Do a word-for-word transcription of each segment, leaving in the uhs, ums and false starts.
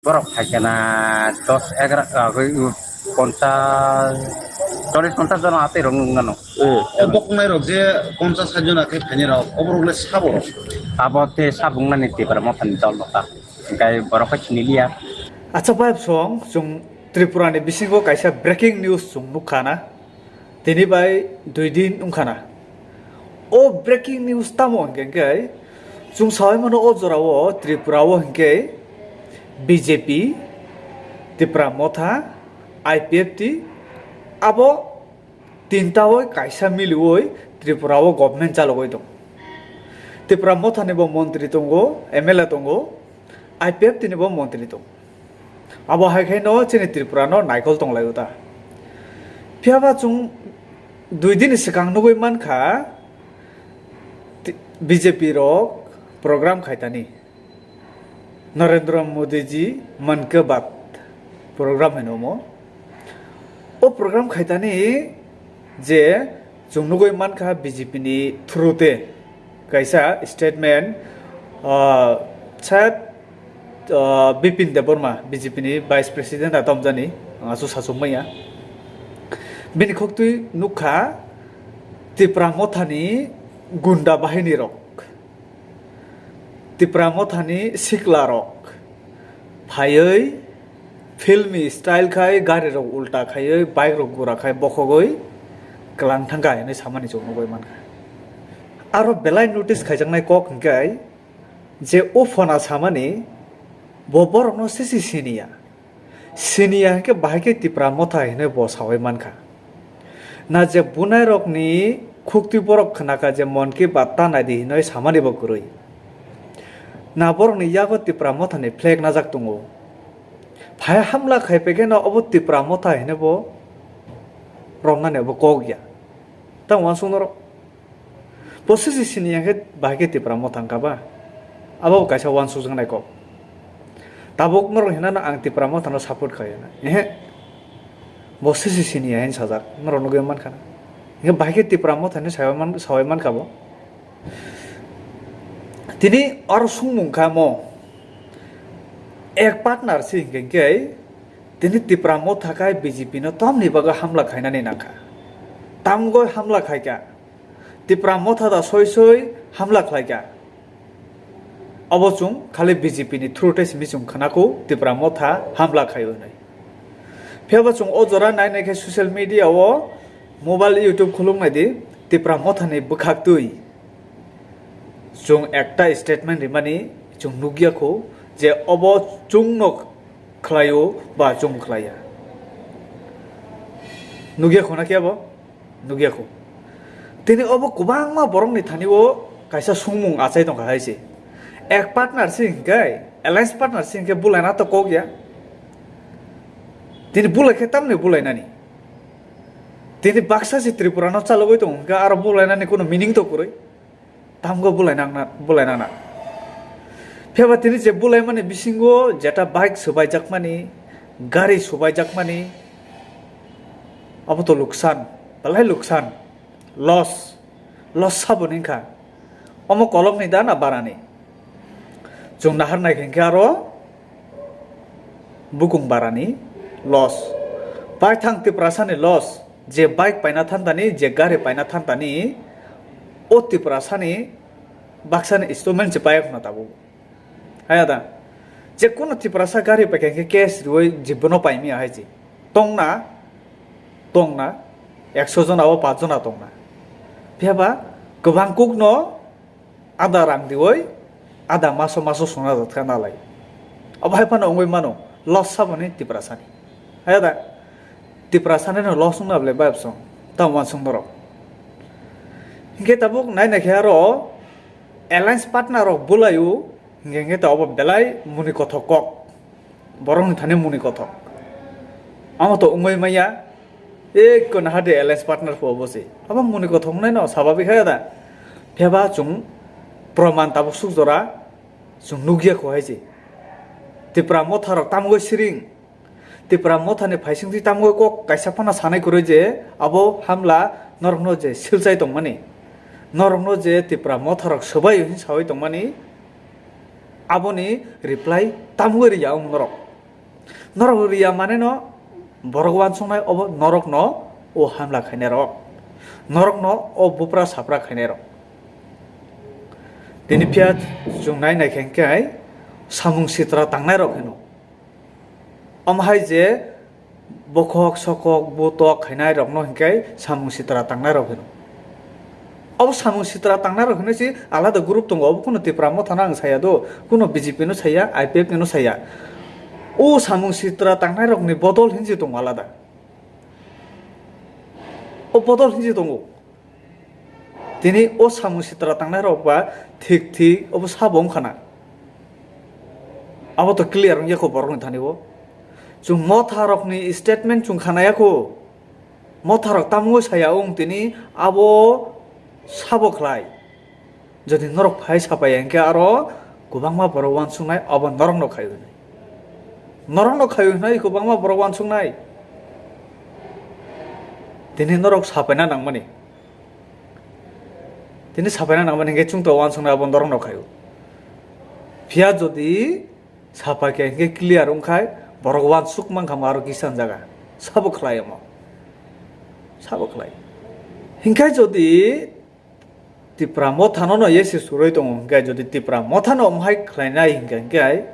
Borok phaikhe na dos egaroh, ah, oi, u, ponchas, chollish ponchas jona atwi rok nuknano. Hmm. O bokhoknai rok je ponchas sait jona khe phainai rok, oborok le sabo rok? Abo te sabungnani Tipra Mothani dol rok ta. Hingkai borok khe siniliya. Acha bai song, chwng Tripura ni bisingo kaisa breaking news chwng nukha na. Tini bai dui din wngkha na. O breaking news tamo hingke hingke chwng sawi mano o jora o Tripura o hingke B J P, Tipra Motha, I P F T abo tinta o kaisa miliwi Tripura o government chalogwi tong. Tipra Motha ni bo montri tongo, M L A tongo, I P F T ni bo montri tongo. Abo hai khe no chini Tripura no naikol tong lai o ta. Phiya ba chwng dui din swkang nugwi mankha, T-, B J P rok program khaitani. Narendra Modi ji Mann Ki Baat program hino mo. O program khaitani je chwng nugwi mankha B J P ni through te kaisa statement, ah, sat, ah, Bipin Debbarma, B J P ni Vice President a tomjani, ang asu sachuk maya. Bini khoktwi nukha Tipra Mothani gunda bahini rok, Tipra Mothani sikla rok phaiwi filmi style khai gari rok ulta khaiwi bike rok gura khai bokhogwi kwlang thangkha hinwi samani chwng nugwi mankha. Aro belai notice khaijaknai kok hwnkhe je o phona samani bo borokno sisi siniya. Siniya hwnkhe bahai khe Tipra Motha hinwi bo sawi mankha. Na je bunai rokni khuktwi borok khnakha je Mann Ki Baat ta naidi hinwi samani bo kwrwi. Na borokni yago Tipra Mothani flag najak tongo. Phai hamla khai pekeno obo Tipra Motha hinwi bo romnani obo kok ya. Tamo uansuk norok. Bo sisi sini yang khe bahai khe Tipra Motha wngkha ba? Abo bo kaisa uansukjaknai kok. Tabuk norok hinano ang Tipra Mothano support khlai ya na. Ehe. Bo sisi sini ya hin sajak. Norok nugwi mankha na. Hingkhe bahai khe Tipra Mothani sawai man-, sawai mankha bo. Tini oro sungmung kha mo. Ek partner si hingkhe hingkhe tini Tipra Motha khai B J P no tamni bagwi hamla khainani nangkha. Tamgoi hamla khaikha. Tipra Motha da soi soi hamla khlaikha. Abo chwng khali B J P ni through tei simi chwng khwnakhu Tipra Motha hamla khai hwnwi. Phiya bo chwng o jora nai nai khe social media o mobile YouTube khuluk nai di, Tipra Motha ni bwkhak twi chwng ekta statement rimani chwng nukya khu je obo chwng no khlaio ba chwng khlaiya. Nukya khu na khe abo? Nukya khu. Tini obo kwbangma borokni thani o kaisa sungmung achai tongkha hai se. Ek partner se hinkhe, alliance partner se hinkhe bulaina to kok ya. Tini bulai khe tamni bulainani? Tini baksa se Tripura no chalogwi tongo hinkhe aro bulainani kuno meaning to kwrwi. Tamgo bulai nangna, bulai nangna. Phiya ba tini je bulai mani bisingo jeta bike subai jakmani, gari subai jakmani, abo to luksan, belai luksan, loss, loss sabo ni wngkha. Omo kolok ni da na bara ni? Chwng nahar nai khe hinkhe aro bukung bara ni loss. Paithang Tiprasa ni loss. Je bike paina thantani, je gari paina thantani, o Tiprasani baksani installment se paiyakna tabuk. Haya da? Je kono Tiprasa gari paikha khe cash riwi je bono paimya hai se. Tongna, tongna, ekso jona o paanch jona tongna. Phiya ba kwbang kukno ada rang diwi, ada maso maso songna jatkha nalai. Abo hai phano wngwi mano, loss saboni Tiprasani. Haya da? Tiprasani no loss wngna bwle bayapsong, tamo uansuk norok. Hinkhe tabuk nai naikhe aro alliance partner rok bwlaio, hinkhe hinkhe ta obo belai muni kothok kok. Borokni thani muni kothok. Amo to wngwi maya. Ekko naha de alliance partner pho obo se. Abo muni kothok wngnai no sababik hai da. Phiya ba chwng proman tabuk suk jora chwng nukya kho hai se. Tipra motha rok tamgwi siring. Tipra motha ni phaising twi tamgwi kok kaisa phano sanai kwrwi je abo hamla norokno je silchai tongmani. Norokno je Tipra motha rok swbai hwnwi sawi tongmani. Aboni reply tamgwi rwya wng norok. Norok riya mane no borok wansuknai obo norokno o hamla khainai rok, norokno o bupra sapra khainai rok. Tini phiya chwng nai nai khe hwnkhe samung sitra tangnai rok hino. Omo hai je bokhok sokok butok khainai rokno hwnkhe samung sitra tangnai rok hino. Obo samung sitra tangnai rok hinwi si alada group tongo, obo kuno Tipra Motha no ang saya do, kuno B J P no saya, I P F T no saya. O samung sitra tangnai rokni bodol hinwi tongo alada. O bodol hinwi tongo. Tini o samung sitra tangnai rok ba thik thik obo sabo wngkha na. Abo to clear wngya kho borokni thani o. Chwng Motha rokni statement chwng khanaya kho. Motha rok tamo saya wng tini abo sabo khlai. Jodi norok phai sapaya hwnkhe aro kwbangma borok wansuknai abo norokno khai hwnwi. Norokno khai hwnwi kwbangma borok wansuknai. Tini norok sapaina nangmani. Tini sapaina nangmani hwnkhe chwngto wansuknai abo norokno khai o. Phiya jodi sapai khe hwnkhe clear wngkhai borok wansuk mankha aro kisa jaga. Sabo khlai omo. Sabo khlai. Hwnkhe jodi Tipra Motha no no yesi suroi tongo hwnkhe, jodi Tipra Motha no omo hai khlainai hwnkhe, hwnkhe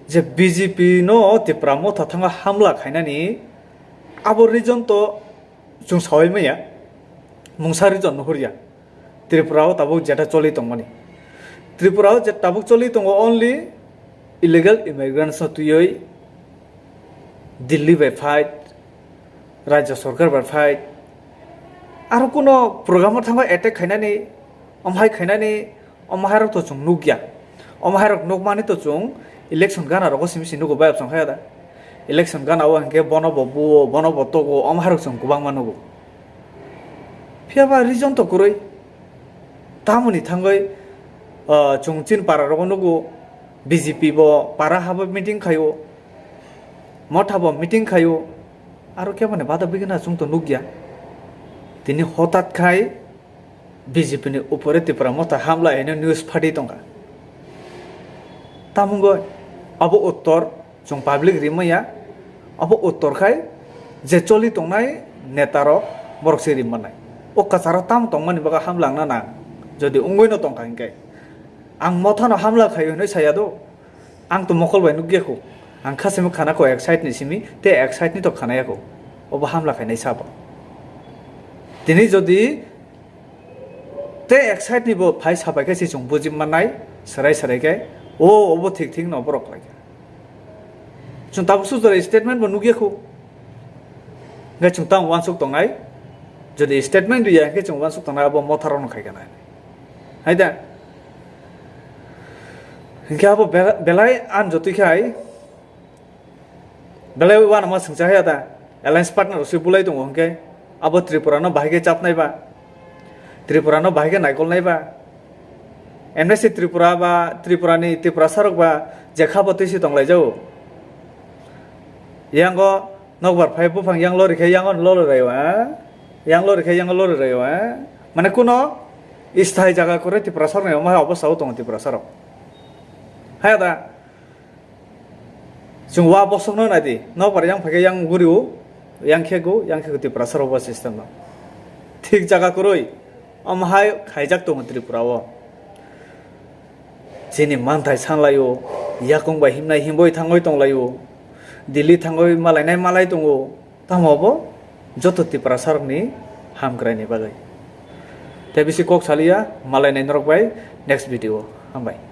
je B J P no Tipra Motha thango hamla khainani abo reason to chwng sawi maya, mungsa reason no hurya. Tripura o tabuk jeta choli tongmani, Tripura o je tabuk choli tongo only illegal immigrants no twiwi Delhi bai fight, Rajya Sarkar bai fight, aro kuno program o thango attack khainani, omo hai khainani, omo hai rok to chwng nukya. Omo hai rok nukmani to chwng election gana rogo simi si nugo, bayap chwng khaya da. Election gana o hwnkhe bono bo buo, bono bo togo, omo hai rok chwng kwbangma nugo. Phiya ba reason to kwrwi. Tamoni thangwi, ah, chwng chini para rogo nugo, B J P bo para habo meeting khaio, Motha bo meeting khaio, aro keboni bada bigina chwng to nukya. Tini hotat khai B J P ni upore Tipra Motha hamla hino news phadi tongkha. Tamungoi abo uttor chwng public rimaya, abo uttor khai je choli tongnai neta rok borok se rimmanai. O kwcharo tam tongmani bagwi hamla wngna nang, jodi wngwi no tongkha hinkhe. Ang Motha no hamla khaio hinwi saya do. Ang to mokol bai nukya kho. Ang kha simi khana kho ek side ni simi, tei ek side ni to khanaya kho. Obo hamla khainai sabo. Tini jodi tei ek side ni bo phai sapai khe se chwng buji mannai, serai serai khe, o, obo thik thik no borok khlai kha. Chwng tabuk sujora statement bo nukya kho. Hwnkhe chwng tamo uansuk tongnai, jodi statement rwya hwnkhe chwng uansuk tongnai abo Motha rok no khai kha nai. Hai da? Hwnkhe abo bela-, belai an jotwi khai, belai uanama swngcha haya da? Alliance partner rok se bulai tongo hwnkhe, abo Tripura no bahai khe chapnai ba? Tripura no bahai khe naikolnai ba? M S C Tripura ba, Tripura ni Tiprasa rok ba je kha bo twi se tonglaijao. Yango nokbar phai buphang yang lori khe yango lori raio, eh? Yang lori khe yango lori raio, eh? Mane kuno isthai jaga kwrwi Tiprasa rok ni omo hai obostha o tongo Tiprasa rok. Haya da? Chwng wa bosongno nai di, nokbar yang phai khe yang guri o, yang khe go, yang khe go Tiprasa rok bo system no. Thik jaga kwrwi, omo hai khaijak tongo Tripura o. Chini manthai sanlai o, yakung bai himnai himboi thangoi tonglai o, Delhi thangoi malainai malai tongo, tamo bo joto Tiprasa rokni hamkrai ni bagwi. Tei bisi kok saliya, malainai norok bai next video o. Hambai.